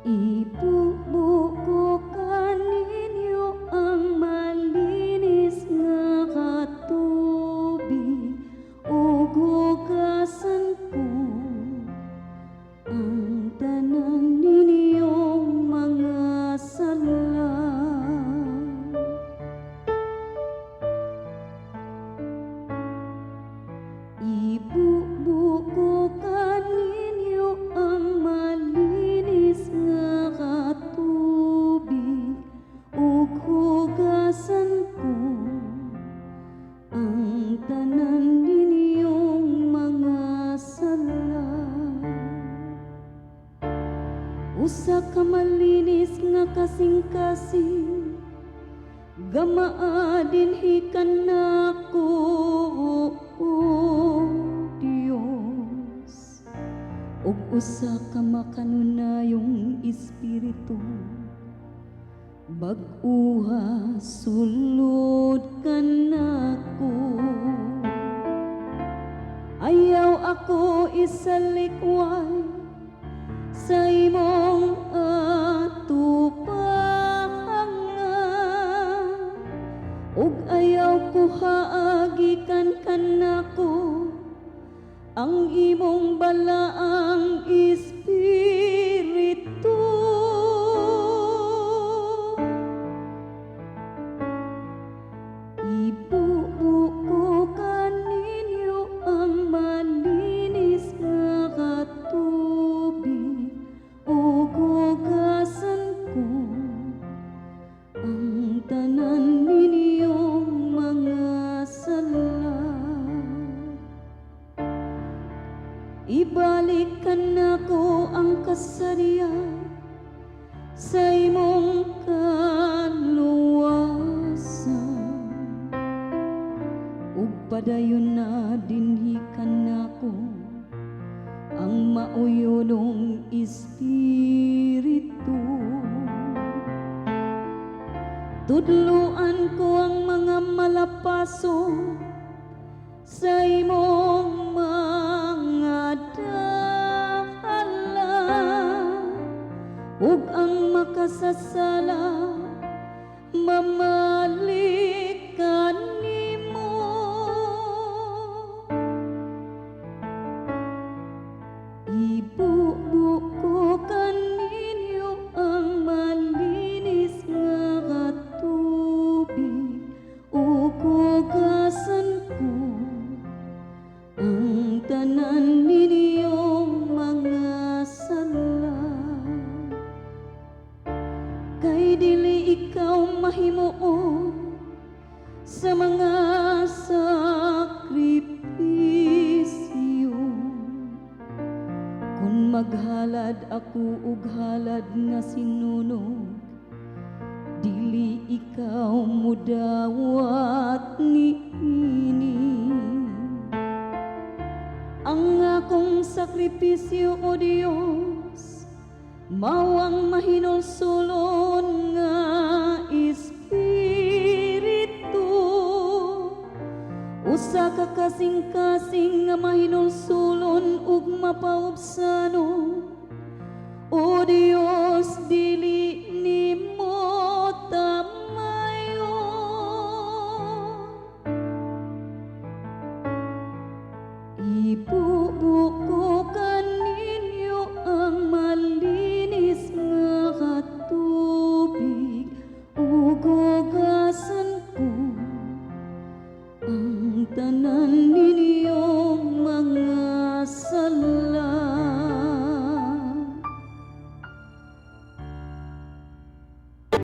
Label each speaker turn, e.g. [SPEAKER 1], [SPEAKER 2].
[SPEAKER 1] Ibubo ko kaninyo ang malinis nga katubig ug hugasan ko ang tanan ninyong mga sala. Ibubo ko kaninyo ang malinis nga katubig ug hugasan ko ang tanan ninyong mga sala. Usa ka malinis nga kasing-kasing, gamaa dinhi kanako, O Dios, ug usa ka makanunayong espiritu, bag-uha sulod kanako. Ayaw ako isalikway sa imong atubangan ug ayaw kuhaa gikan kanako ang imong balaang espiritu. Ibubo ko kaninyo ang malinis nga katubig ug hugasan ko ang tanan ninyong mga sala. Ibalik kanako ang kasadya sa imong kaluwasan ug padayon na dinhi kanako ang mauyonong espiritu. Tudluan ko ang mga malapaso sa imong mga dalan ug ang makasasala mamalik kanimo. Ibubo ko kaninyo ang malinis nga katubig ug hugasan ko ang tanan ninyong mga sala. Kay dili ikaw mahimuot sa mga sakripisyo. Kung maghalad ako og halad nga sinunog, dili ikaw mudawat niini. Ang akong sakripisyo, O Dios, mao ang mahinulsulon nga espiritu, usa ka kasing-kasing nga mahinulsulon ug mapaubsanon. O Dios, dili nimo tamayon. Ibubo